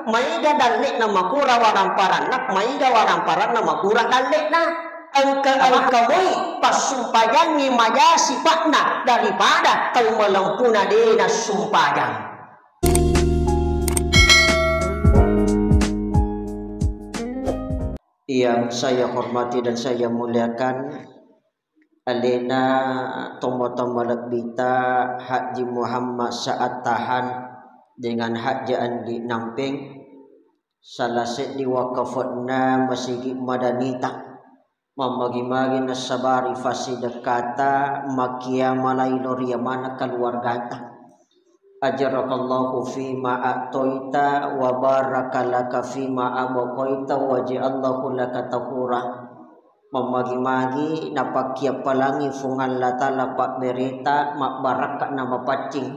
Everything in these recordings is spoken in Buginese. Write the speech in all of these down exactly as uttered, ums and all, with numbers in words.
Maega dalle'na makura waramparanna, maega waramparanna makura dalle'na. Engka-engka moi passumpajangngi maja sipa'na daripada tau malempuna de nassumpajang. Yang saya hormati dan saya muliakan, alena tomatoa malebbita Haji Muhammad Saat Tahan dengan Haji Andi Nampeng, salah seddi wakafe'na Masigi Madanita. Mammagi-magi nassabari fasidekkata, makia malai loria maneng keluargata. Ajarakallahu fima a'toita wa baraka laka fima abqaita wa ja'allahu laka tahura. Mammagi-magi napakkiappalangi Fuang Allah Ta'ala pabbereta mabbarakka na mapaccing.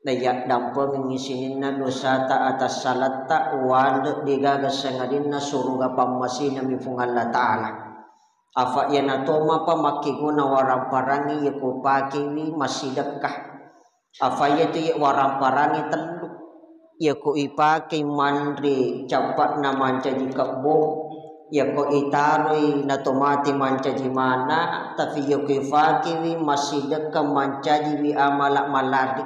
Nayaddampengeng sininna dosata atas salatta wale degaga sangadinna suruga pammasinami Fuang Allah Ta'ala. Afa iyana tomapa makkeguna waramparangngi yako pakewi massidekka. Afa iyatu ye waramparangngi tellu. Yako ipake manre cappa'na mancaji kebbo, yako itaroi nato mate mancaji mana, tapi yako ifakewi massidekka mancajiwi amala malari.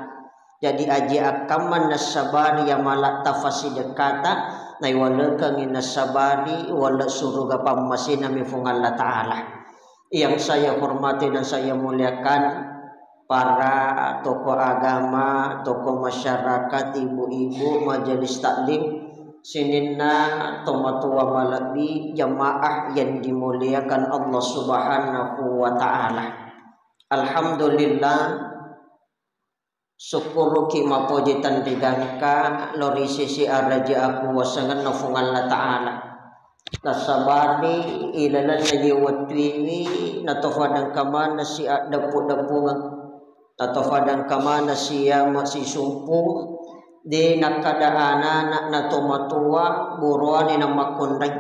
Jadi aje akkamma nassabari amala tafasidekkata, naiwalekengngi nassabari wale suruga pammasinami Fuang Allah Ta'ala. Yang saya hormati dan saya muliakan, para tokoh agama, tokoh masyarakat, ibu-ibu, majelis taklim, sininna tomatoa malebbi, jamaah yang dimuliakan Allah Subhanahu wa Ta'ala. Alhamdulillah, sukkuruki mapoji tenrigangka lo ri sisi araja akuwasangenna Fuang Allah Ta'ala. Nassabari ilalenna ye wettuiwi natofadengka maneng si addeppu-deppungeng, natofadengka maneng siyama sisumpu, de nakkada anana natomatoa buroane namakkunrai.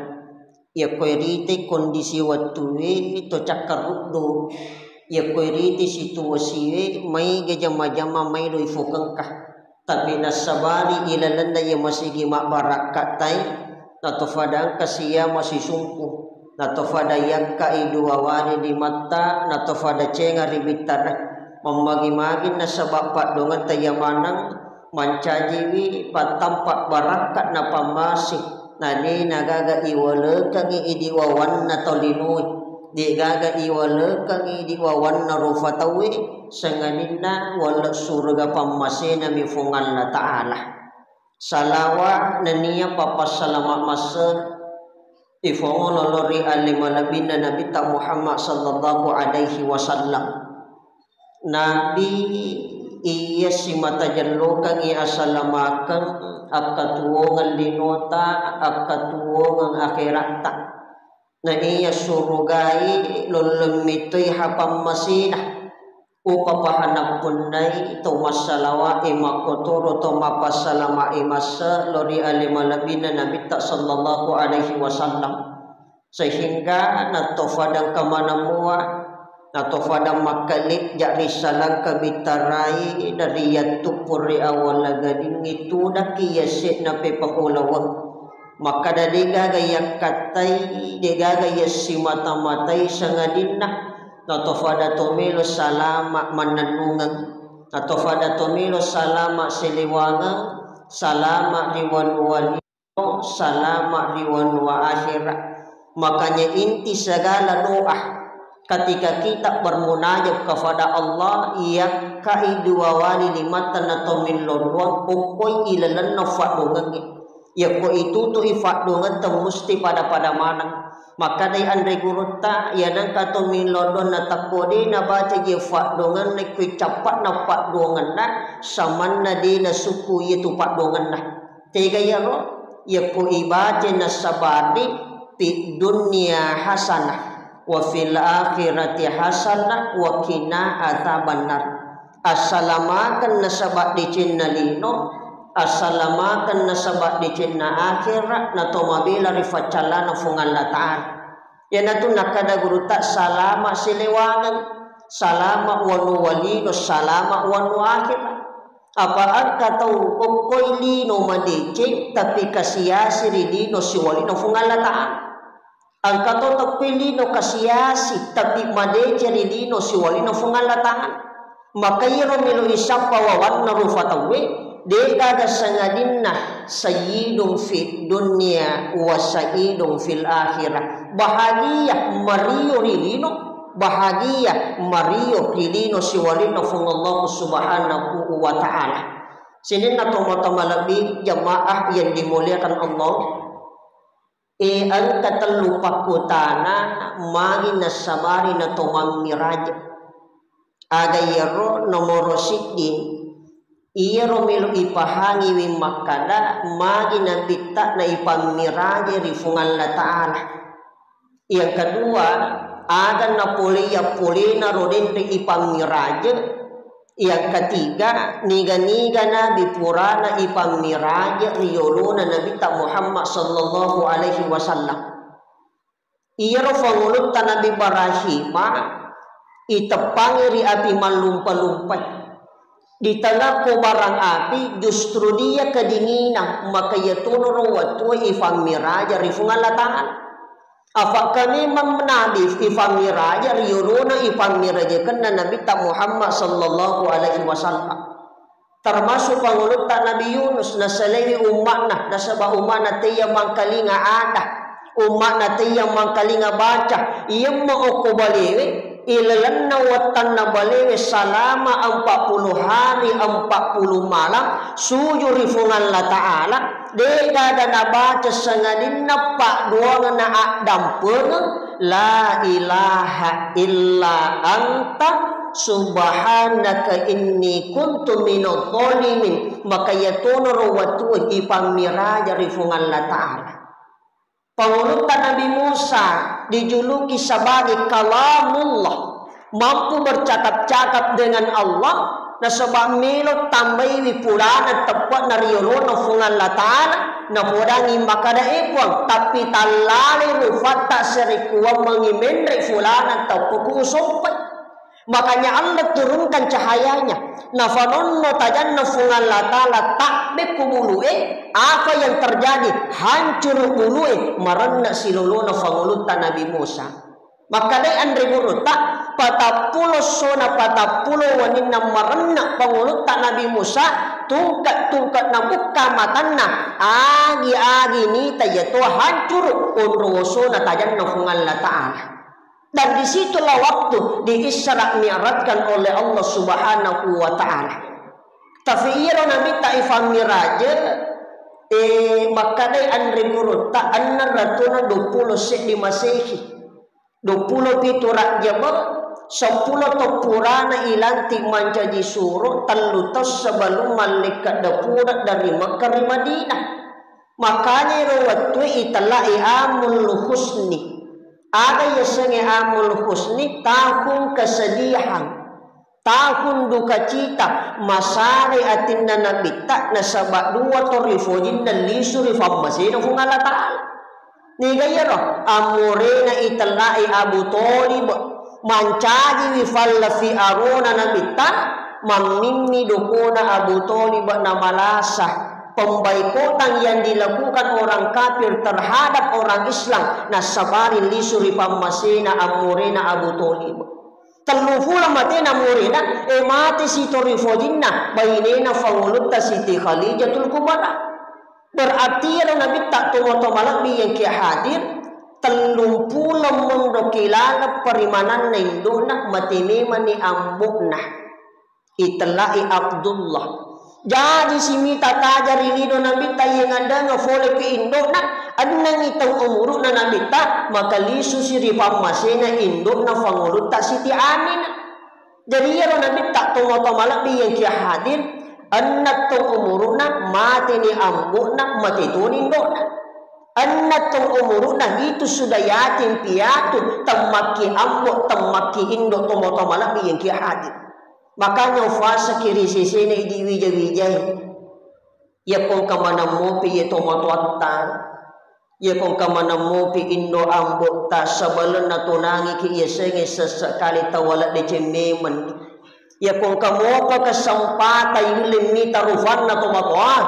Yakko irite kondisi wettue to cakkaruddu, yakko irite situasiwe maega jama-jama maelo ifokengka. Tapi nassabari ilalenna iya masigi mabbarakkatai, natofadangka siya masisumpu, natofada yakka i dua wali limatta, natofada cenga ri bittara. Mammagi-magi nasaba paddongetta iya maneng mancajiwi pattampa barakka na pammase. Nalena gaga iwalekengngi idi wawanna tolinoe, degaga iwalekengngi idi wawanna rufa tauwe, sangadinna wale suruga pammasenami Fuang Allah Ta'ala. Salawa nennia papassalama masse ifongolo lao ri ale malebbinna Nabitta Muhammad sallallahu alaihi wasallam. Nabi iya simata jellokengngi asalamakeng akkatuwongeng linota, akkatuwongeng akheratta. Na iya surugai lollong mitoi hapammasina. Upapahanappunnai to massalawae makkotoro to mapassalamae masse lao ri ale malebbinna Nabitta sallallahu alaihi wasallam. Sehingga natofadang kamanamua, natofadang makkalejja ri salangka bittarai dari yattuppu ri awala gadingngi tudakki yase'na pepang ulaweng. Makkada degaga yakkattai, degaga yassimata-matai sangadinna natofada tomelo salama mannennungeng, natofada tomelo salama selewangeng, salama ri wanua salama ri wanua akhera. Makanya inti segala doa ketika kita bermunajat kepada Allah, yakkai dua wali limatta na tomillolloang okkoi ilalenna faddongengnge. Yakko itutu'i faddongetta musti pada-pada maneng. Makkedai anre gurutta, iyanengka tomillolloang natakko de nabaca je faddongenna, ikkoi cappa'na faddongenna, samanna de nasukku iyatu faddongenna. Tega iyaro? Yakko ibaca nassabari, fid dunya hasanah wa fil akhirati hasanah wa qina adzabannar. Assalamakeng nasaba decenna lino, assalamakeng nasaba decenna akhera, natomabela ri faccallana Fuang Allah Ta'ala. Iyanatu nakkada gurutta, salama selewangeng, salama wanua lino, salama wanua akhera. Apa engka tau okkoi lino madeceng, tapi kasiasi ri lino siwalina Fuang Allah Ta'ala. Engka to tokkoi lino kasiasi, tapi madeceng ri lino siwalina Fuang Allah Ta'ala. Maka iyaro melo isappa wawanna rufa tauwe, de'gaga sangadinna sayyidun fid dunya wa sa'idun fil akhirah. Bahagia mario ri lino, bahagia mario ri lino siwalina Fuang Allah Subhanahu wa Ta'ala. Sininna tomatoa malebbi jamaah yang dimuliakan Allah. E, engka tellu pakkutana magi nassabari na to mammiraje. Aga iyaro nomoro siddi, iyaro melo ipahangiwi makkada magi nabitta na ipammiraje ri Fuang Allah Ta'ala. Yang kedua, aga napoleya polena ro denre ipammiraje. Yang ketiga, niga-niga nabi purana ipammiraje ri yolona Nabitta Muhammad sallallahu alaihi wasallam. Iyaro fangulutta Nabi Ibrahima iteppangi ri api mallumpa-lumpai. Di tengah kobaran api justru dia kedinginan, maka iyatonaro wettué ifammiraja ri Fuang Allah Ta'ala. Afakka memang nabi ifammiraja ri yolona ifammirajakenna Nabitta Muhammad sallallahu alaihi wasallam. Termasuk pangulutta Nabi Yunus, nasalaiwi umma'na, nasaba umma'na teyya mangkalinga ada, umma'na teyya mangkalinga baca. Iyemma okko balewe, ilalenna wettanna balewe salama empat puluh hari, empat puluh malam, sujud ri Fuang Allah Ta'ala, de'gaga nabaca sangadinna paddoangeng na addampengeng, "La ilaha illa anta subhanaka inni kuntu minadh dhalimin." Maka iyatonaro wettué ifammiraja ri Fuang Allah Ta'ala. Pangulutta Nabi Musa dijuluki sebagai Kalamullah, mampu bercakap-cakap dengan Allah, nasaba melo tambaiwi purana teppe'na ri yolona Fuang Allah Ta'ala, napodangi makkada, "E Puang, tapi tallalai rufatta serikuammengngi menre purana teppe'ku usoppai." Makanya Allah turunkan cahayanya. Nafanonno tajanna Fuang Allah Ta'ala tabbe ku bulu'e, apa yang terjadi? Hancuru bulu'e, marenna silolona fangulutta Nabi Musa. Makkedai anre gurutta, patappulo essona patappulo wenninna marenna fangulutta Nabi Musa, tungke-tungke nabukka matanna, agi-agi nita iyato hancuru onro wosona tajanna Fuang Allah Ta'ala. Dan di situlah waktu di Isra Mi'rajkan oleh Allah Subhanahu wa Ta'ala. Tapi iyaro Nabitta ifammiraje, eh, makkedai anre gurutta, enneng ratuna duappulo seddi Masehi, duappulo pitu Rajjaba, seppulo taung purana ilantik mancaji suro, tellu taung sebelum mallekka dapura dari Mekkah ri Madinah. Makanya ero wettue itellai amul husni. Aga yasengnge amul husni? Tahun kesedihan, tahun duka cita, masare atinna Nabitta nasaba dua to rifojinna lisu ri fammasena Fuang Allah Ta'ala. Niga iyaro? Ammurena itellai Abu Thalib, mancajiwi falla fi arona Nabitta, mammimmi dokona Abu Thalib namalasa. Pembaikotan yang dilakukan orang kafir terhadap orang Islam, nassabari lisu ri pammasena ammurena Abu Thalib. Tellu pulo matena ammurena, e, mate sitorifojinna bainena fangulutta Siti Khalijatul Kubra. Berarti iyaro Nabitta tomatoa malebbi yang kia hadir, tellumpulo monro kilaleng perimananna indo'na, mate memani ambo'na. Itellai Abdullah. Jaji simita taja ri lino Nabitta iyangadanga fole ki indo'na, ennengngi taung umuru'na Nabitta, maka lisusi ri pammasena indo'na fangulutta Siti Aminah. Jadi iyaro Nabitta tomatoa malebbi yang kia hadir, enneng taung umuru'na, mateni ambo'na, mate toni indo'na. Enneng taung umuru'na itu sudah yatim piatu, temmakki ambo, temmakki indo tomatoa malebbi yang kia hadir. Makanya ufasaki ri sesena idi wija-wijai. Yakko engka maneng mopi iye tomatoatta, yakko engka maneng mopi indo ambo'ta, sabalenna tonangiki iyasengnge sesekali tawala deceng memeng. Iyako engka mopa kesempatan yulle mita rufanna tomatoa,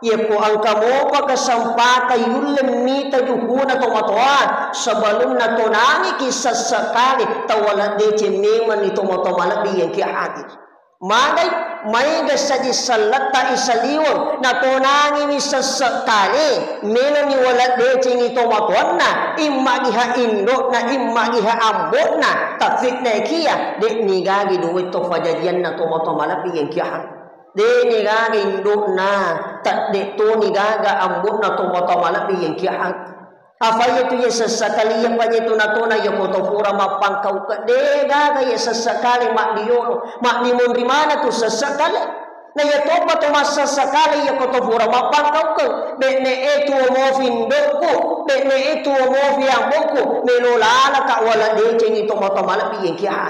iyako engka mopa kesempatan yulle mita jukuna tomatoa, sebelumna tonangiki sessekali tawala deceng memanni tomatoa malebbi yang kia hadir. Magai, maega saji selletta isaliweng, natonangimi sessekali, meloni wala decengi tomatoanna, immagiha indokna, immagiha ambokna, tafitnai kia, de nigagi duwe to fajajianna tomatoa malebbi yang kia. De nigagi indokna, tadde toni gaga ambokna tomatoa malebbi yang kia. Afa iya tu iya sessekali iya paja tu natona iya koto pura mappangkauke, de gaga iya sessekali maddiyolo, maddimonri mana tu sessekali. Na iya topa to massessekali iya koto pura mappangkauke, benne e tuo mofi indokku, benne e tuo mofi ambokku, melo lalaka wala decengi tomatoa malebbi yang kia.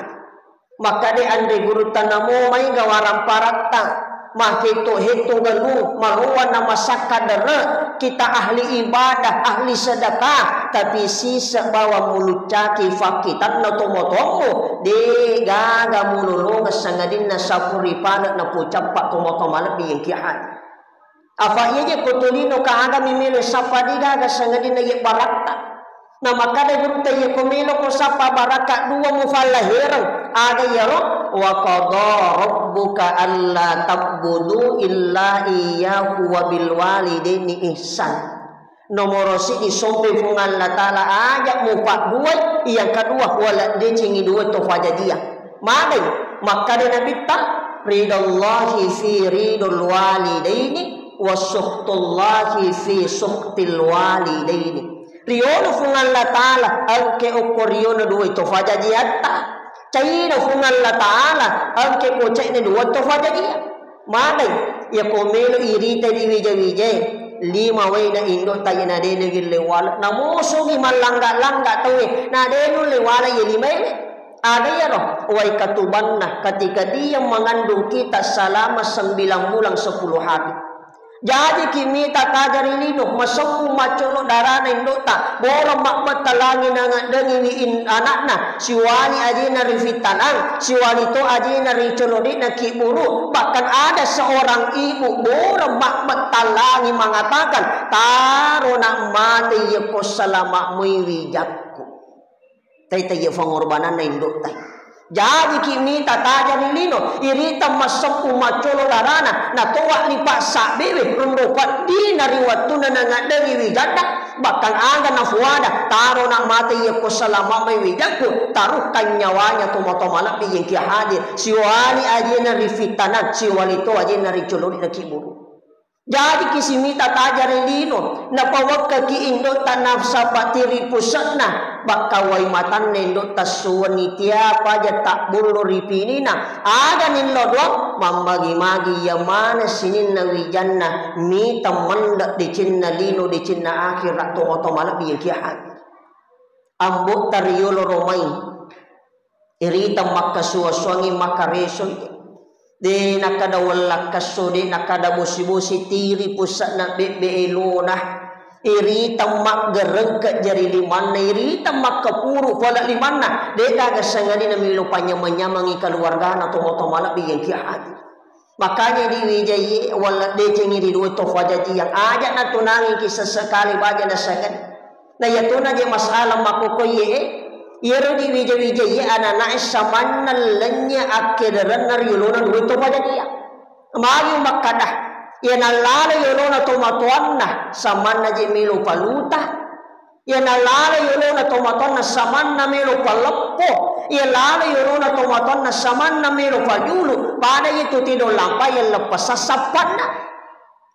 Makkade anre gurutta namo maega waramparatta, mahetto-hetto galung, malowanna masakka dere, kita ahli ibadah, ahli sedekah, tapi sise bawang muluccaki fakkitanna tomatoammu, de gaga mulolongeng sangadinna sapuri pale napucappa tomatoa malebbi yang kia hadir. Afa iya je ko tolino ka aga mi melo sappa de gaga sangadinna ye baratta. Na makkada gurutta, iya ko melo ko sappa barakka dua mufallahereng. Aga iyaro? Wa qadha rabbuka alla ta'budu illa iyyahu wa bil walidaini ihsan. Nomoro siddi sompe Puang Allah Ta'ala aja mupabbuai, yang kedua wala decengi dua to fajajia. Magai, makkada Nabitta, ridallahi fi ridul walidaini wa sukhtullahi fi sukhtil walidaini. Riolo Puang Allah Ta'ala engke okko riona dua to fajajiatta. Caino Puang Allah Ta'ala engke ko cekne dua to fajajia. Magai, iya ko melo irita di wija-wijae, lima wae na indo tayena dede gille wala. Namosogi mallangga-langga tauwe, na de nulle wala iya lima ewe. Ada iyaro, wai katubanna ketika dia mengandung kita selama sembilan bulan sepuluh hari. Jajiki mita tajari lino, masemmu maccolo darana indota, borong mabbetta langi nangaddengiwi in-, anakna, siwali ajena rifittanang, siwali to ajena ricolodina kiburu. Bahkan ada seorang ibu borong mabbetta langi mengatakan, taro nak mate yeko selama mui wijakku. Taitai iya pengorbananna indo'ta. Jajiki mita tajari lino, irita masseppu maccolo darana, natowa lipa sabbewe, ronro paddina ri wettunna nangaddengi wijanna, bahkan aga nafuada, taro na mate iya ko salama mai wijakku, taruhkan nyawanya tomatoa malebbi yang kia hadir, siwali ajena rifittanang, siwali to ajena ricolodi nakiburu. Jajiki simita tajari lino, napawekkaki indo'ta nasaba tiri puse'na, bakka wai matanna indo'ta suwani tiapa aja tabbollo ripinina, aga nillo doang, mammagi-magi iya maneng sininna wijanna, mita mendek decenna lino, decenna akhira tomatoa malebbi yang kia hadir. Ambo'ta riolo romai. Irita makkasuwa-suwangngi makkaresoi. De nakkada wellakkesso, de nakkada bosi-bosi, tiri puse'na bebbe elona. Irita maggerengke jari limanna, irita makkapuru pale limanna. De gaga sangadinna melo panyameng-nyamengi keluargana tomatoa malebbi yang kia hadir. Makanya diwijaiye, wala decengi ri dua to fajajiang. Aja natunangiki sesekali baja nasengeng. Na iyatona je masalah makkokkoe, iyero diwija-wijaiye anana'e samanna lennya akkederenna ri yolona dua to fajajiang. Magi makkada, iya nallala yolona tomatoanna, samanna je melo paluta. Iya nallala yolona tomatoanna samanna melo paleppo. Iya lala yolona tomatoanna samanna melo pajulu. Pada iya tu tido lampa iya leppa sassappanna.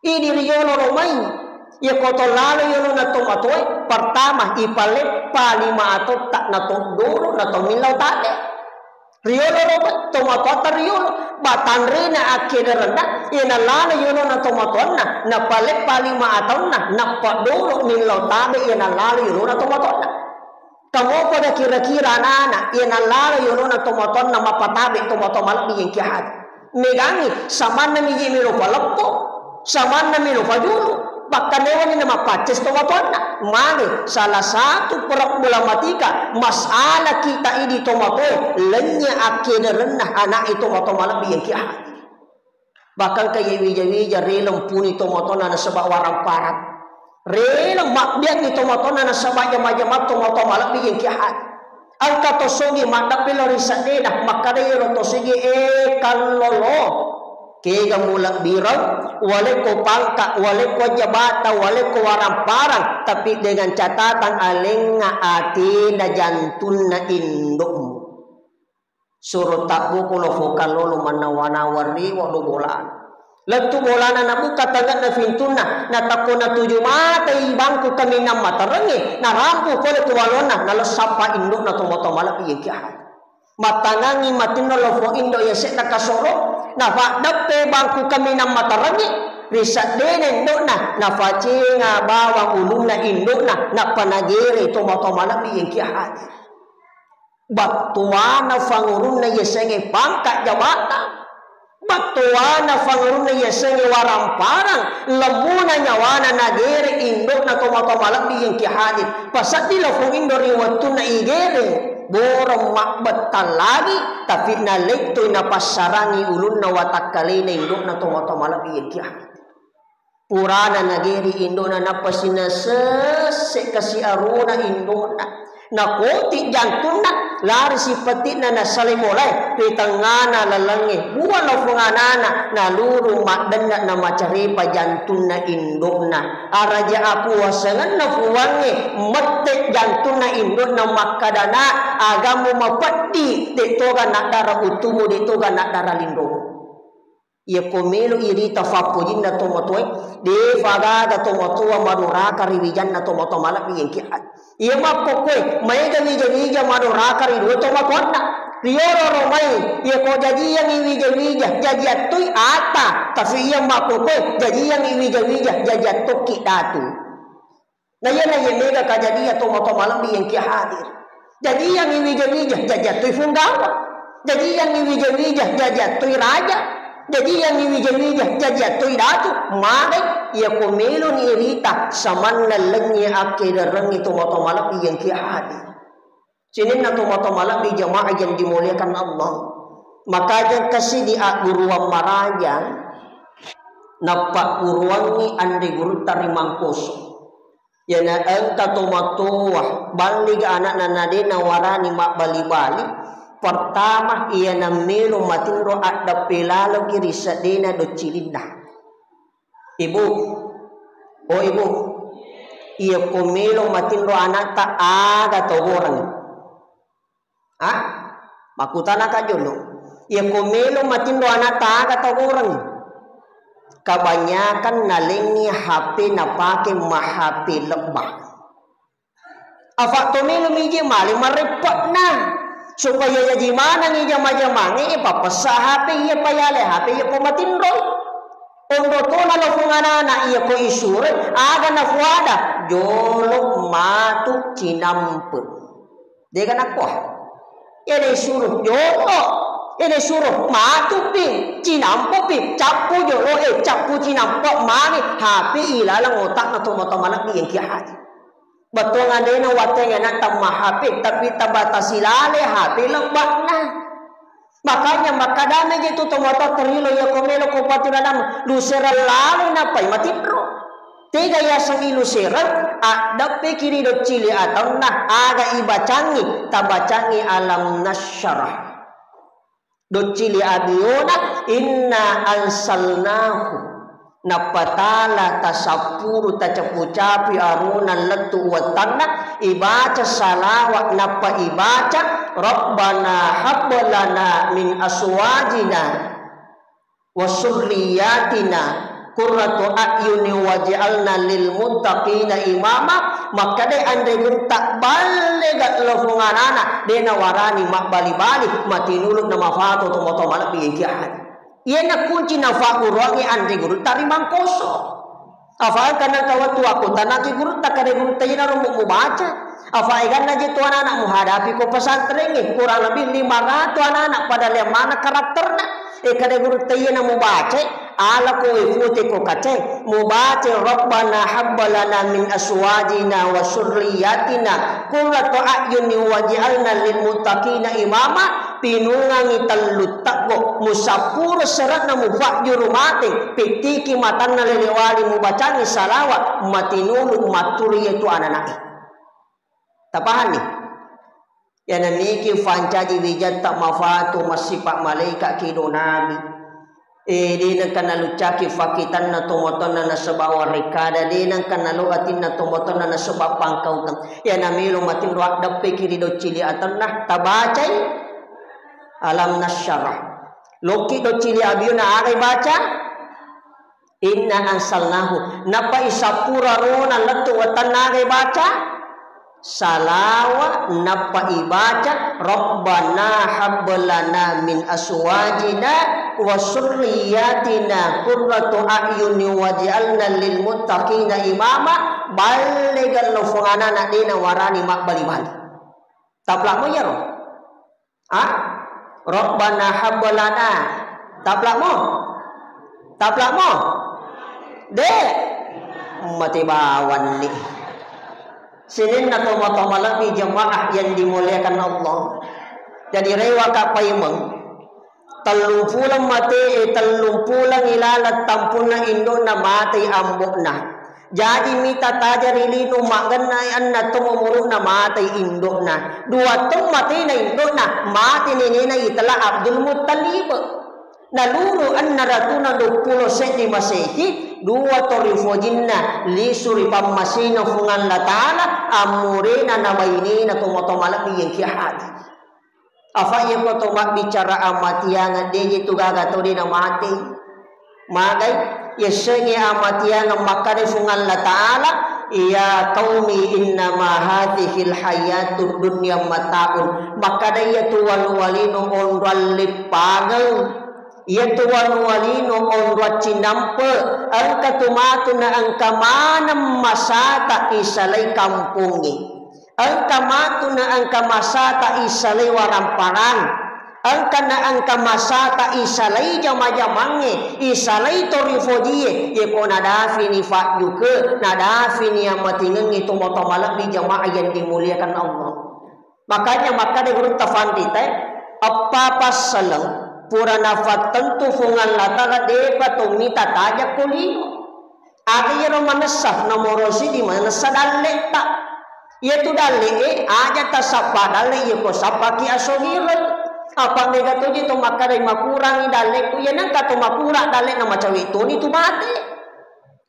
Idi riyolo romai. Iya koto lala yolona tomatoe, pertama ipaleppa lima atotta na toddoro na tomillau tabe. Riyolo roba, tomatoatta riyolo, batanrena akkederenna, iya nallala yolona tomatoanna, napaleppa lima ataunna, nappa doro millau tabe iya nallala yolona tomatoanna. Kamopada kira-kira anana, iya nallala yolona tomatoanna mapatabe tomatoa malebbi yang kia hadir. Megangi, samanna miji melo paleppo, samanna melo pajulu, Pakkanewani na mappacces tomatoanna. Magi salah satu problematika masalah kita idi tomatoe, lennye akkederenna anak e tomatoa malebbi yang kia hadir. Bahkan kaya wija-wija rela mpuni tomatoanna nasaba warang parang. Rela mabbiangi tomatoanna nasaba jama-jama tomatoa malebbi yang kia hadir. Engka to sogi maddeppe lao ri seddena, makkeda iyaro to sogi, "Eh, kallolo, kega mulebbireng, walekko pangka, walekko jabata, walekko warang parang, tapi dengan catatan alengnga atena jantunna indokmu." Suro tabbuko lofo kallolo mannawa-nawa riwa lo bolana. Lettu bolana nabuka tange'na pintunna, natakko natuju matai bangku kaminang materengnge, narampu pole tu walonna, nalessappa indokna tomatoa malebbi yang kia hadir. Mattangangi matinro lofo indo yase'na kasoro, nafaddeppe bangku kaminang materengnge, ri seddena indokna, nafacenga bawang ulunna indokna, nappa nagere tomatoa malebbi yang kia hadir. Battuana fangurunna yasengnge pangka jabata, battuana fangurunna yasengnge warang parang, lemmuna nyawana nagere indokna tomatoa malebbi yang kia hadir. Paseddi lofo indo ri wettunna igere, borong mabbettang lagi, tapi nalettoi napassarangi ulunna watakkalena indokna tomatoa malebbi yang kia hadir. Purana nageri indona, nappa sinasesse kasi arona indona. Nakoti jantunna, lari sipati'na nasalai bolae ri tengngana lalengnge. Buang lofong anana, naluru maddenna namacarepa jantunna indona. Araja akuasengenna Puangnge, mette jantunna indona makkadana, agamu mapeddi, de toga naddara utumu, de toga naddara linromu. Iyako melo irita fappojinna tomatoae, defa gaga tomatoa madoraka ri wijanna tomatoa malebbi engki hadir. Iya makkokkoe, maega wija-wija madoraka ri dua tomatoanna. Riyolo romai, iyako jajiangngi wija-wija, jajiattoi ata, tapi iya makkokkoe, jajiangngi wija-wija, jajiattokki datu. Na iyana iya mega kajadian tomatoa malebbi engki hadir. Jajiangngi wija-wija, jajiattoi punggawa. Jajiangngi wija-wija, jajiattoi raja. Jajiangngi wija-wija, jajiattoi datu. Magai, iyako meloni irita, samanna lennye akkederengngi tomatoa malebbi engki hadir. Sininna tomatoa malebbi jamaah yang dimuliakan Allah. Makajang kasi di agguruang maraja, nappagguruangngi anre gurutta ri Mangkoso. Iyana engka tomatoa, balliga anakna nade nawarani mabbali-bali, pertama iyana melo matinro addeppe lalokki ri seddena doccilinna. Ibu, oh ibu, iyako melo matinro anakta aga tau goreng? Ah, makkutanaka jolo. Iyako melo matinro anakta aga tau goreng? Kebanyakan nalengngi H P napake ma H P lebba. Afa to melo mije male mareppe'na supaya jaji manengngi jama-jamangnge, eh, papessa H P iya payale H P iya pamatinro. Onro tona lofong anana iyako isuro aga nafuada jolo matu cinampe. Dega nakkoa. Ede suro jolo, ede suro matupi, cinampepi, cappu jolo, eh, cappu cinampe mani H P ilalang otakna tomatoa malebbi engki hadir. Bettuang andena wattengnge anakta ma H P, tapi tabatasi lale H P lebba'na. Makanya makkadana je tu tomatoa terilo, iyako melo ko paturanang, lusereng lalo nappai matinro. Tega yasengngi lusereng, addeppeki ri doccili ataunna, aga ibacangngi, tabacangngi alam nasyrah. Doccili abiona, inna ansalnahu. Nappa tala tasappuru tacapu-capi arona lettu uwettanna, ibaca salawa, nappa ibaca, "Rabbana hab lana min aswajina wa surriyatina qurratu a'yuni waj'alna lil muttaqina imama." Makkeda anre gurutta, ballega lofong anana, de nawarani mabbali-bali, matinulu namafato tomatoa malebbi engki hadir. Iyana kunci nafagguruangngi anre gurutta ri Mangkoso. Afa engka nengka wettu akkutanaki gurutta, kade gurutta, iyanaro mu-, mubaca. Afa eganna je tu anak-anak muhadapi ko pesantrengnge, kurang lebih lima ratus anak-anak pada lea maneng karakterna. E, kade gurutta, iyana mubaca, Alako wefute ko kace, mubace, "Rabbana habbalana min aswajina wa surriyatina qurrata a'yuni waj'alna lil muttaqina imama." Pinungangi tellu teggo, musappuro sere'na mufajjuru mate, pittiki matanna lelewali mubacangi salawa, matinulu matturi yetu anana'e. Tapahanni? Iyanamiki fancaji wijatta mafatu massipa malaika kido nabi. E, de nengka naluccaki fakitanna tomotonna nasaba warekkada, de nengka nalo atinna tomotonna nasaba pangkauteng. Iyanamilo matinro addeppeki ri doccili atenna, tabacai alam nasyarah. Lokki doccili abiuna aga ibaca? Inna anzalnahu. Nappa isappura rona lettu wettanna aga ibaca? Salawa, nappa ibaca, "Rabbana hab lana min aswajina wa surriyatina qurrata a'yuni waj'alna lil muttaqina imama." Balle gallo fungana na dena warani mabbali-bali. Taplak mo iyaro? Ah? Rabbana hab lana. Taplak mo? Taplak mo? De. Mate bawanni. Sininna tomatoa malebbi jemaah yang dimuliakan Allah. Jadi rewa ka paimeng. Tellung puleng mate, eh, tellung puleng ilaleng tampunna indo'na matei ambo'na. Jaji mita tajari lino maggenna anna tong umuru'na matei indo'na. Dua tong matena indo'na, mate nenena itella Abdul Muttalib. Naluru anna ratuna duappulo seddi Masehi, dua to rifojinna lisu ri pammasena Fuang Allah Ta'ala, ammurena na bainena tomatoa malebbi yang kia hadir. Afa iya ko to mabbicara amatiangeng, deje tu gaga to de namate. Magai, yessengnge amatiangeng makkada Fuang Allah Ta'ala, "Ya qaumi innama hadzihil hayatud dunya mata'un." Makkada iya tu walu-walino onroang leppangeng. Iya tu walu-walino onroang cinampe. Engka tu matu na engka maneng masata isalai kampongnge. Engka matu na engka masata isalai waramparang. Engka na engka masata isalai jama-jamangnge, isalai to rifojie. Yeko nadafini fajjuke, nadafini amatingengnge tomatoa malebbi jamaah yang dimuliakan Allah. Makanya makkada gurutta fanrita, eppa passaleng pura nafattentu Fuang Allah Ta'ala depa to mita tajang ko lino. Aga iyaro manessa? Nomoro siddi manessa dalle'ta. Iyatu dalle'e aja tasappa dalle, iyako sappaki asogireng. Apa mega toji to makkadai makurangi dalle'ku, iya nengka to makura dalle'na macawe toni tu mate.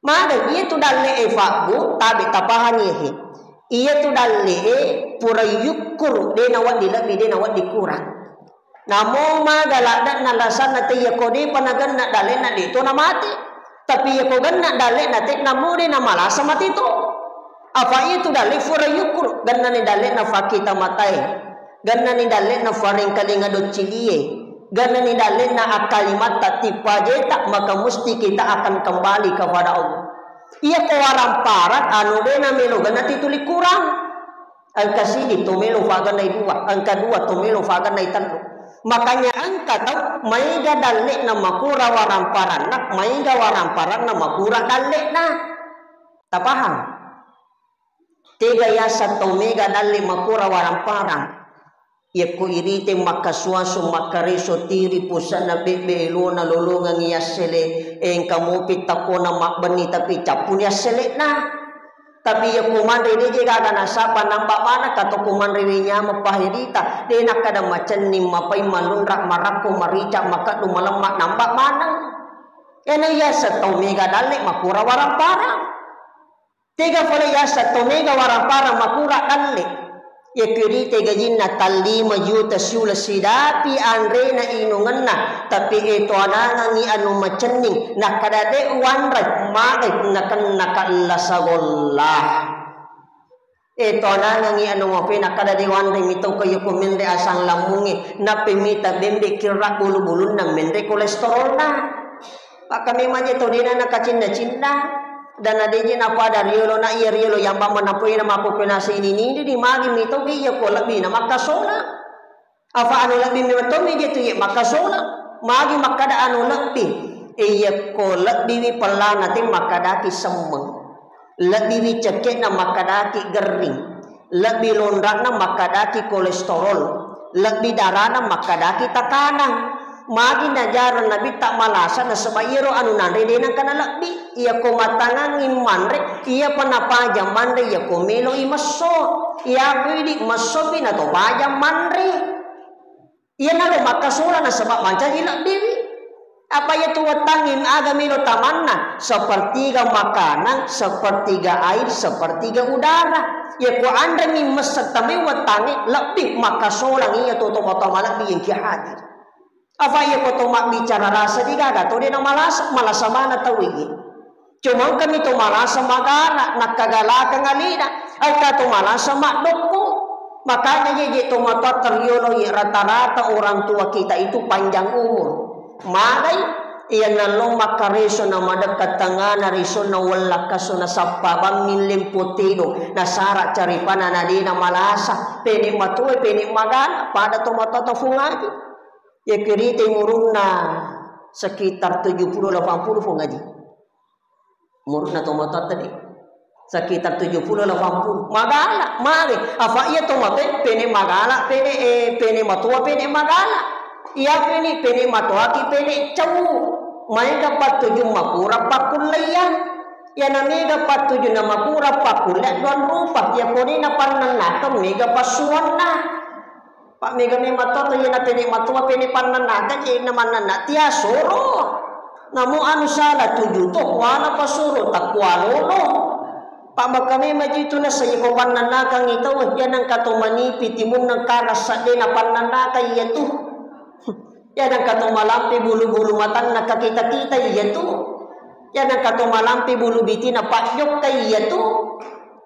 Maga iyatu dalle'e fabbu, tabe tapahangi he. Iyatu dalle'e pura yukkuru, de nawedding lebbi, de nawedding kurang. Namo maga ladde'na lasanna te, iyako depa nagenna dalle'na de to namate. Tapi iyako genna dalle'na te, namo de namalasa mate to. Apa iyatu dalle fura yukkuru, gennani dalle'na fakkita matae, gennani dalle'na farengkalinga doccilie, gennani dalle'na akkalimatta tippajeta, maka musti kita akan kembali kepada Allah. Iyako waramparang anu de namelo genna tituli kurang. Engka sidi to melo fagennai dua, engka dua to melo fagennai tellu. Makanya engka tau maega dalle'na makura waramparanna, maega waramparanna makura dalle'na. Tapahang? Tega yaseng tau mega dalle makura waramparang. Yakko irite makkasuasu, makkareso tiri, pusa'na bebbe, elona lolongengngi yassele, engka mopi takkona mabbenni tapi cappuni assele'na. Tapi yakko manre deje gaga nasaba namba maneng, kato ko manre we nyameng paherita, de nakkada macenning, mapaing, malunra, marakko, marica, makeddu, malemma, namba maneng. Ena yaseng tau mega dalle makura waramparang. Tega fole yaseng to mega waramparang makura dalle. Yakko irite gajinna tallima juta siuleng sidapi anrena inungenna, tapi eto anangengngi anu macenning, nakkada de wanre, magai nakenna kalla sagolla. Eto anangengngi anu mape, nakkada de wanre mitauka yakko menre asang lammungnge, nappi mita bembe kirra bulu-bulunna menre kolesterolna. Pakkamemang je to dena nakacinna-cinna, dan adeje napada riolo na iya riolo yamba manapoi na mapopena sini nidi di magi mitogi iya ko lebbi na makkasola. Afa anu lebbi memang to meje tu ye makkasola. Magi makkada anu lebbi. Iyakko lebbiwi pellana te makkadaki semmeng, lebbiwi cekke'na makkadaki gerring, lebbi lonra'na makkadaki kolesterol, lebbi darana makkadaki takanang. Magi najarang Nabitta malasa nasaba iyaro anu nanre de nengka nalebbi. Iyako matangangngi manre, iyapa napaja manre iyako meloi messo. Iyako idi messopi nato paja manre. Iyanaro makkasola nasaba mancaji lebbiwi. Apa iyatu wettangnge aga melo tamanna? Sepertiga makanan, sepertiga air, sepertiga udara. Iyako anrengngi messeng tamai wettangnge, lebbi makkasolangngi iyatu tomatoa malebbi engka hadir. Apa iyako to mabbicara rasa degaga to de namalasa, malasa mana tau iye. Cuma engkami to malasa magala, nakkagalakang alena, engka to malasa maddokko. Makanya jeje tomatoatta riolo ye, rata-rata orang tua kita itu panjang umur. Magai, iya nallo makkareso na madekka tengana risonna wellakkaso na sappa bammi lempo tedo, nasara caripana na de namalasa, pene matoa, pene magala, pada tomatoatta fungaki. Iya kerita umurunna sekitar tujuh puluh delapan puluh fungaki. Umurna tomatoatta de. Sekitar tujuh puluh delapan puluh. Magala, mage. Apa iya tomatoa pene magala, pene, eh, pene matoa, pene magala. Iya pene, pene matoaki, pene cau. Maega pattuju makura pakkullaian. Iya na mega pattuju na makura pakkullaian duang rupa. Iya kone na pannennakeng mega passuanna. Pak mega memang to, to iya na pene matoa, pene pannennakeng, iya na mannenna tia soro. Namu anu sala tuju to, kuala pasoro, takualolo. Pak mega memang jitu na saiko pannennakeng itu, iya nengka to manipi timunna kara sadde na pannennakeng iya tu. Iya nengka to malampe bulu-bulu matanna kakita-kita iya tu. Iya nengka to malampe bulu bitina pajjokka iya tu.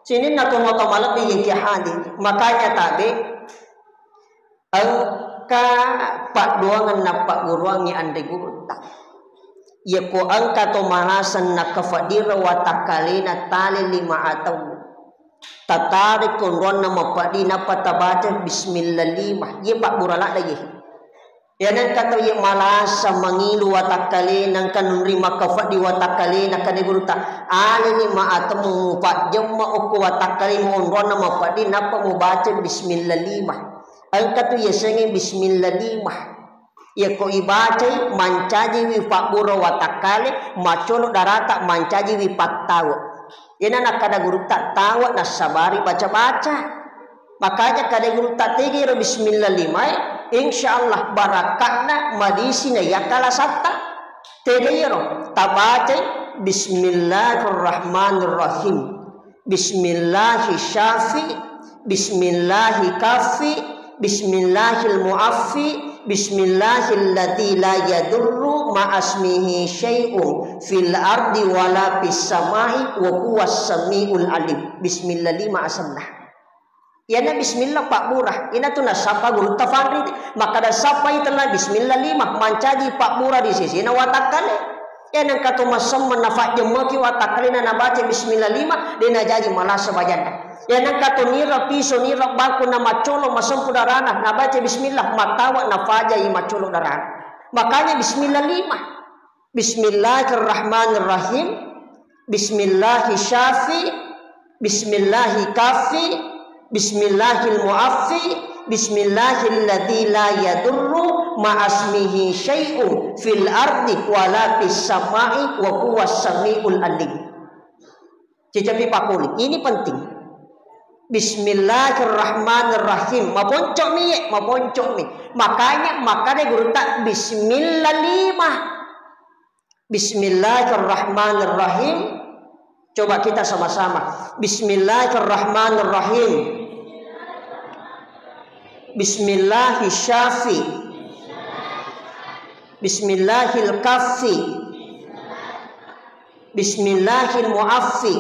Sininna to matoa malebbi engka hadir. Makanya tabe Engka paddoangeng nappagguruangngi anre gurutta. Iyako engka to malaseng nakkafaddireng watakkalena tale lima atau tatarek konroanna mapeddi nappa tabaca bismillah lima. Iye pabbura ladde iye. Iya nengka to iye malasa mangilu watakkalena, engka nunri makkafaddi watakkalena, kade gurutta. Ale lima atau mupajjemma okko watakkalemu onroanna mapeddi nappa mubaca bismillah lima. Engka tu yasengnge bismillah lima. Iyako ibacai, mancajiwi pabbura watakkale, maccolo darata, mancajiwi pattawa. Iyana nakkada gurutta, tawa nassabari baca-baca. Makanya kada gurutta, tegero bismillah lima e, insya Allah barakatna madisi na yakka lasatta. Tegero, tabacai bismillahirrahmanirrahim. Bismillahi syafi, bismillahi kafi, bismillahil muaffi, bismillahilladzi la yadurru ma'asmihi syai'un fil ardi wala fis samai wa huwas samiul alim. Bismillah lima asenna. Iyana bismillah pabbura, ina tu nasappa gurutta Fanri. Makkada sappai tenna bismillah lima, mancaji pabbura di sesena watakkale. Iya nengka to masemmeng nafajjemmeki watakkalena nabaca bismillah lima, de najaji malasa bajanna. Iya nengka to nira piso, nira baku na maccolo masempu darana, nabaca bismillah, mattawa nafajai maccolo darana. Makanya bismillah lima. Bismillahirrahmanirrahim. Bismillahi syafi. Bismillahi kafi. Bismillahil muaffi. Bismillahilladzi la yadurru ma'asmihi syai'un fil ardi wala fis sama'i wa huwas samiul alim. Cecapi pakuli. Ini penting. Bismillahirrahmanirrahim. Maponco'mi ye, maponco'mi. Makanya makkada gurutta bismillah lima. Bismillahirrahmanirrahim. Coba kita sama-sama. Bismillahirrahmanirrahim. Bismillahi syafi. Bismillahil kafi. Bismillahil muaffi.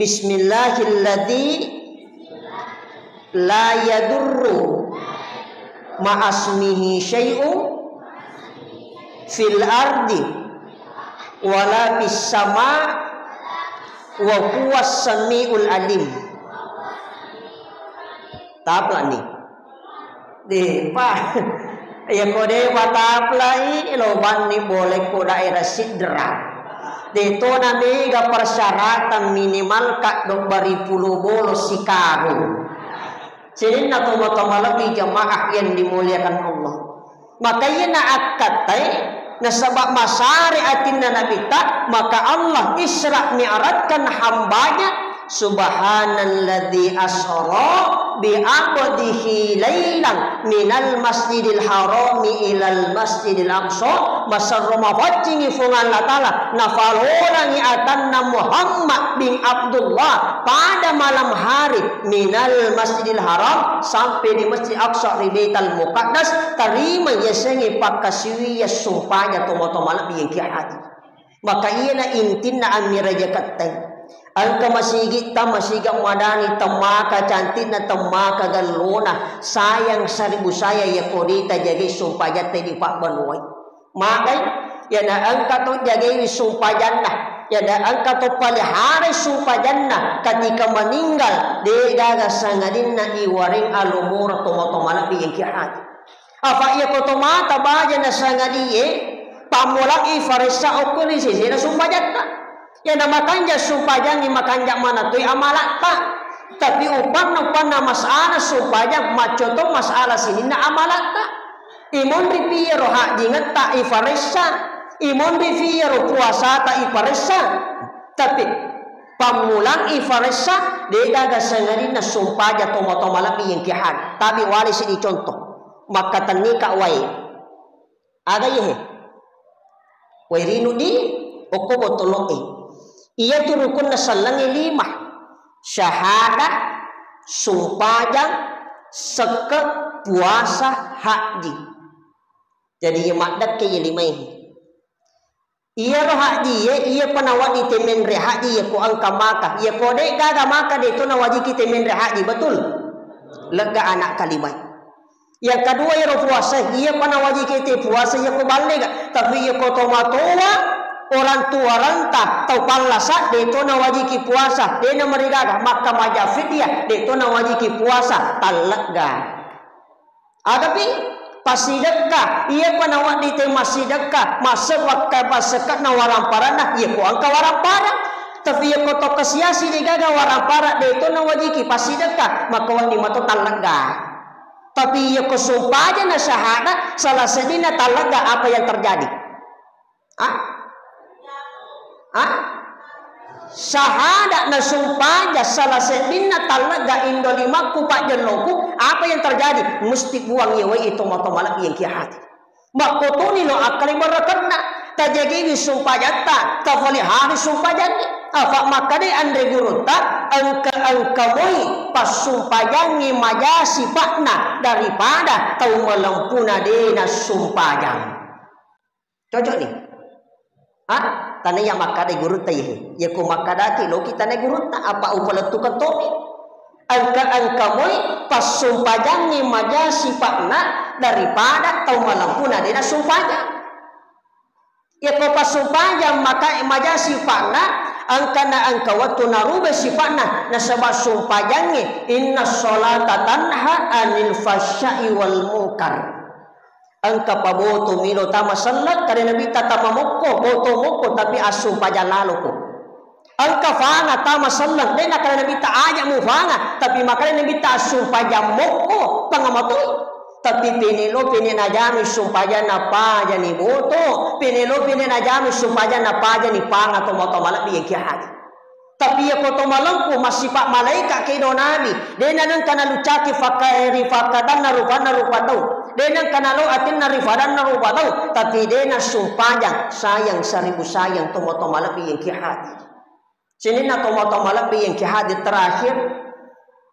Bismillahilladzi la yadurru ma'asmihi syai'un fil ardi wala fis sama wa huwas samiul alim. Taplak ni. Deh, Pak. Iya ko de' wataplai lo banni bolekko daerah Sidrap. De' to na mega persyaratan minimal kaddo bari pulo bolo sikarung. Sininna tomatoa malebbi jamaah yang dimuliakan Allah. Maka iya na akkatai nasaba masare atinna Nabitta, maka Allah Isra mi'rajkan hambanya, "Subhanalladzi asra bi abdihi lailan minal masjidil harami ilal masjidil aqsa." Maserro mapaccingi Fuang Allah Ta'ala, nafalolangi atanna Muhammad bin Abdullah pada malam hari minal masjidil haram sampai di masjid aqsa ri baital muqaddas, tarima yasengnge pakkasiwiya sumpajang tomatoa malebbi engka haji. Maka iyana intinna ammirajakatta. Engka masigitta, masiga madani, temmaka cantikna, temmaka gallona, sayang seribu sayang, iya ko de' tajagai sumpajatta di pabbanuai. Magai, iyana engka to jagaiwi sumpajanna, iyana engka to paliharai sumpajanna, ketika meninggal, de' gaga sangadinna iwareng alomoro tomatoa malebbi engka haji. Afa iya ko tomata baja na sangadie, pammulai faressa okko ri sesena sumpajatta. Iya na makanja sumpajangngi makanja manatoi amalatta. Tapi upanna, upanna masalah sumpajang, maccoto masalah sininna amalatta. Imonri piyaro hajjingetta ifaressa, imonri piyaro puasata ifaressa. Tapi pammulang ifaressa, de' gaga sangadinna sumpajang tomatoa malebbi engka haji. Tapi wale seddi contoh. Makkatennika wae. Aga iye he? Wae rinu di okko botolo'e. Iyatu rukunna sellengnge lima. Syahada, sumpajang, sekke, puasa, haji. Jadi iya maddekke iya limae. Iyaro hajjie, iyapa nawedding te menre haji, iya ko engka maka. Iya ko de' gaga maka, de' to nawajiki te menre haji, betul? Lega anak kalimae. Yang kedua, iyaro puasa, iyapa nawajiki te puasa, iya ko ballega. Tapi iya ko tomatoa, orang tua renta, tau pallasa, de' to nawajiki puasa, de' namarigaga, makka maja fidyah, de' to nawajiki puasa, tallegga. Agapi passidekka, iyapa nawedding te massidekka, masse wakka passekka na waramparanna, iya ko engka waramparang. Tapi iya ko to kasiasi de' gaga warampara, de' to nawajiki passidekka, maka wedding mato tallegga. Tapi iya ko sumpajang na syahada, salah seddinna tallegga apa yang terjadi? Ah? Ah? Syahada na sumpajang salah seddinna tallegga indo limakku pajjelloku, apa yang terjadi? Musti buang iya wae tomatoa malebbi engka haji. Makkotoni lo akkale barakenna, tajagaiwi sumpajatta, tafalihari sumpajangnge. Afa makkadai anre gurutta, engka-engka moi passumpajangnge maja sipa'na daripada tau malempuna de' nassumpajang. Cocok ni? Ah, tanai ya makkadai gurutta iye. Ya ko makkadaki loki tanai gurutta, apa upalettukeng tomi. Engka-engka moi passumpajangnge maja sipa'na daripada tau malempuna de' nassumpajang. Iya ko passumpajang maka maja sipa'na, engkana engka wettu narubah sipa'na, nasaba sumpajangnge, "Inna sholata tanha anil fahsya'i wal munkar." Engka paboto milo tama selleng, kare Nabitta tama mokko, boto mokko, tapi assumpajang laloko. Engka fanga tama selleng, de' nakkeda Nabitta aja mufanga, tapi makkeda Nabitta assumpajang mokko, pangamatoi. Tapi pene lo pene najami sumpajang napajani boto, pene lo pene najami sumpajang napajani panga tomatoa malebbi engka haji. Tapi iya ko to malempu massipa malaika kedo nabi, de' nanengka naluccaki fakka-, ri fakkadanna rupanna rupa tau, de' nengka nalo atinna ri fadanna rupa tau, tapi de' nassumpajang, sayang seribu sayang tomatoa malebbi engka haji. Sininna tomatoa malebbi engka hadir terakhir,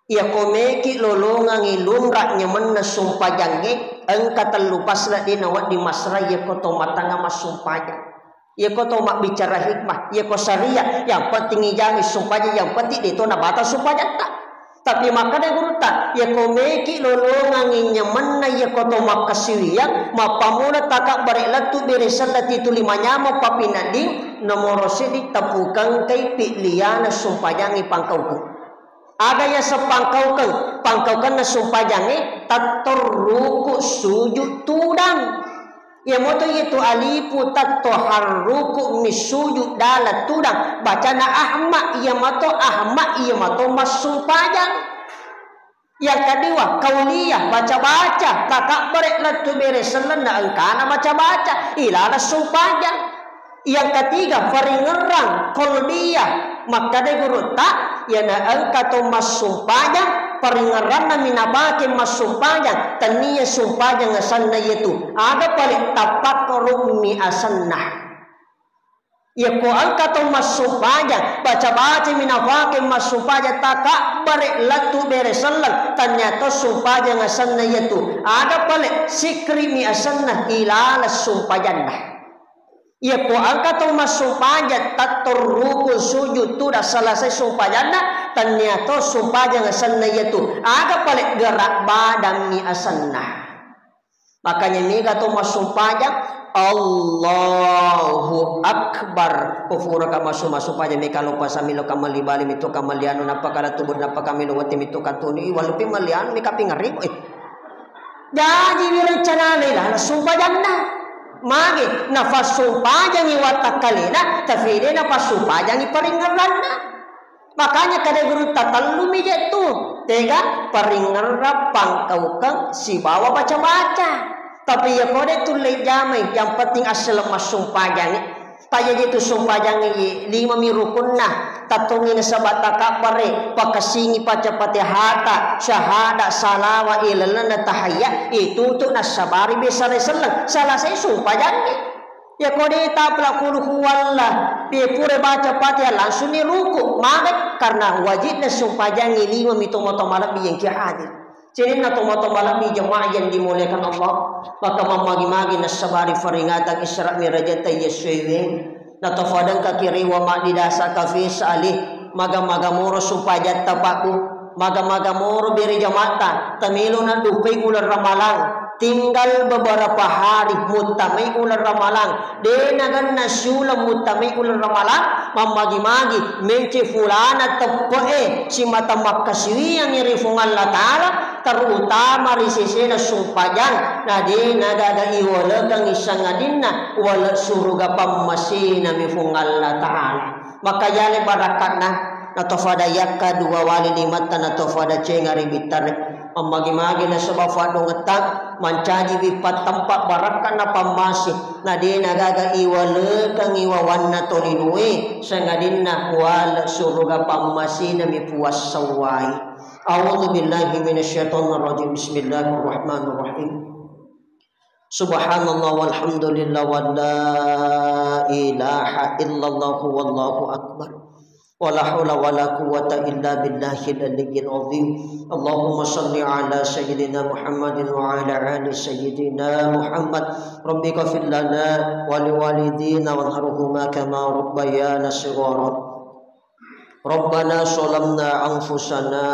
iya ko meki lolongangi lunra nyemenna sumpajangnge, engka tellu pasla de' nawedding masra iya ko to matangnga massumpajang. Iya ko to mabbicara hikmah, iya ko syariat, yang penting ijami sumpajang, yang penting de' to nabata sumpajatta. Tapi makkeda gurutta, iya ko meki lolongangi nyemenna iya ko to makkasiwiyang, mappammula takabbere lettu bere sellati tuli manyameng papinading, nomoro seddi tapukengkai pi'liyana sumpajangnge pangkaukeng. Aga yaseng pangkaukeng, pangkaukenna sumpajangnge, Tatto ruku sujud tudang. Iya moto iyatu alifu tatto harruku mi sujud dalam tudang. Bacana ahma, iya mato ahma, iya mato massumpajang. Yang kedua, kauliyah, baca-baca, takabbare lettu bere sellenna engkana baca-baca, ilala sumpajang. Yang ketiga, paringerrang kolbiyah. Makkeda gurutta, iyana engka to massumpajang, paringerranna minapake massumpajang, tennia sumpajang asenna iyatu. Aga pale tapakkarummi asenna. Iyako engka to massumpajang, baca-baca minapake massumpajang, takabbare lettu bere selleng, tennia to sumpajang asenna iyatu. Aga pale sikrimi asenna ilala sumpajanna. Iyako engka to massumpajang tatto ruku sujud tudang selesai sumpajanna, tennia to sumpajang asenna iyatu. Aga pale gerak badanmi asenna. Makanya mega to massumpajang Allahu Akbar. Ko furaka massu-, massumpajang mega lupa samilo kamalli bali mitu kamalli anu nappa kala tubu nappa kamilo wati mitu katuni walupi malli anu mega pingari. Eh. Jaji wi rencana lela sumpajanna. Mage, nafassumpajangi watakkalena, tapi de nafassumpajangi paringerranna. Makanya kada guru tatallumi je tu, tega paringerra pangkaukeng sibawa baca-baca. Tapi ya kode tulle jamai, yang penting asal massumpajangi. Pajaji tu sumpajangnge lima mi rukunna, tattongi nasaba takabbare, pakessingi paca Fatihata, syahada, salawa, ilalenna tahayya, itu tu nassabari biasa selleng. Salah sai sumpajangnge. Ya kode tapla kulu huwalla, pura baca Fatihah langsung ni ruku, mabe karena wajibna sumpajangnge lima mi tomo-tomo malebbi yang ki hadir. Sininna tomatoa malebbi jamaah yang dimuliakan Allah, maka mammagi-magi nassabari faringatan Isra Mi'rajta iya suwéwé, natofadengka ki réwa maddidasa kafé salih, maga-maga moro sumpajatta pakku, maga-maga moro béré jamatta, tamelo naddupai uleng Ramalang, tinggal beberapa hari muttamai uleng Ramalang, dé naganna siuleng muttamai uleng Ramalang, mammagi-magi méncé fulana teppe'é simata makkasiwiyangngi ri Fuang Allah Ta'ala, terutama ri sesena sumpajang, na dé nagaga iwalekengngi sangadinna wale suruga pammasénami Fuang Allah Ta'ala. Maka yalé barakka'na natofada yakka dua wali limatta natofada cenga ri bittare. Mammagi-magi nasaba faddongetta mancajiwi pattempa barakka'na pammasé, na dé nagaga iwalekengngi wawanna tolinué sangadinna wale suruga pammasénami puassawai. A'udzu billahi minasyaitonir rajim. Bismillahirrahmanirrahim. Subhanallah walhamdulillah wa la ilaha illallah wallahu akbar. Wa la haula wa la quwwata illa billahil aliyyil azim. Allahumma salli ala sayyidina Muhammadin wa ala ali sayyidina Muhammad. Rabbi ghfir lana wa liwalidina warhamhuma kama rabbayana shighara. Rabbana zalamna anfusana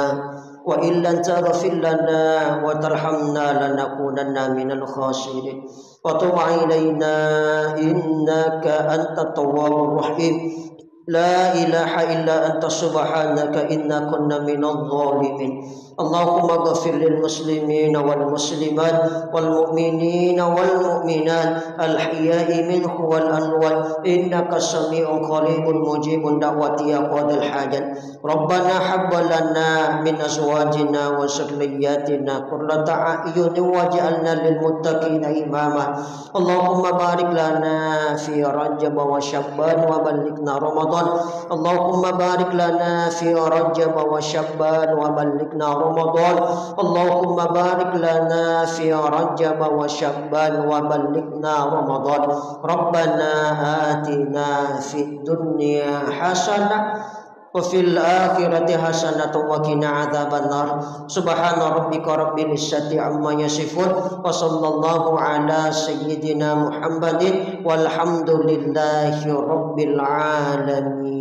wa illam taghfir lana wa tarhamna lanakunanna minal khasirin. Wa tub alaina innaka antat tawwabur rahim. La ilaha illa anta subhanaka inna kunna minadh dhalimin. Allahumma ghfir lil muslimina wal muslimat wal mu'minina wal mu'minat al ahya'i minhum wal amwat innaka sami'un qaribun mujibud da'wati ya qadhil hajat. Rabbana hab lana min azwajina wa dzurriyyatina qurrata a'yunin waj'alna lil muttaqina imama. Allahumma barik lana fi Rajab wa Sya'ban wa ballighna Ramadan. Allahumma barik lana fi Rajab wa Sya'ban wa ballighna Ramadan. Allahumma barik lana fi Rajab wa Sya'ban wa ballighna Ramadan. Rabbana atina fid dunya hasanah wa fil akhirati hasanatan wa qina adzabannar. Subhana rabbika rabbil izzati amma yasifun. Wa sallallahu ala sayyidina Muhammadin walhamdulillahi rabbil alamin.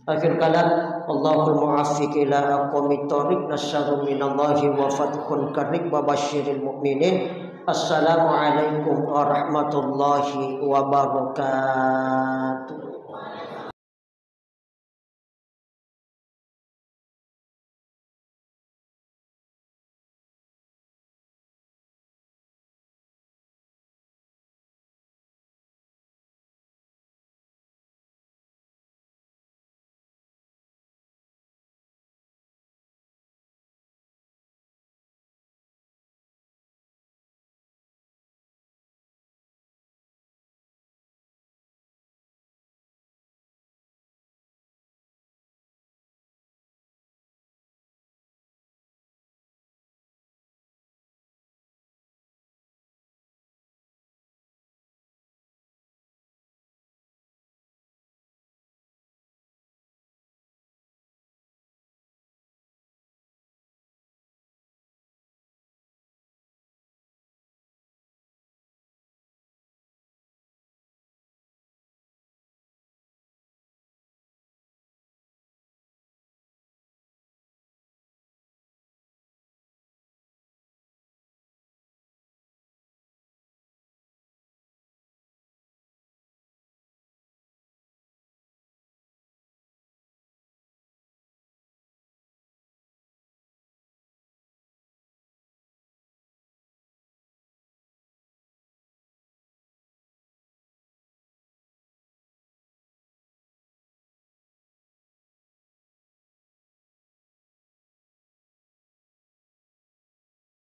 Akhir kalam, Allahul muwaffiq ila aqwamit thariq, nasrun minallahi wa fathun qarib, wa basyiril mu'minin. Assalamualaikum warahmatullahi wabarakatuh.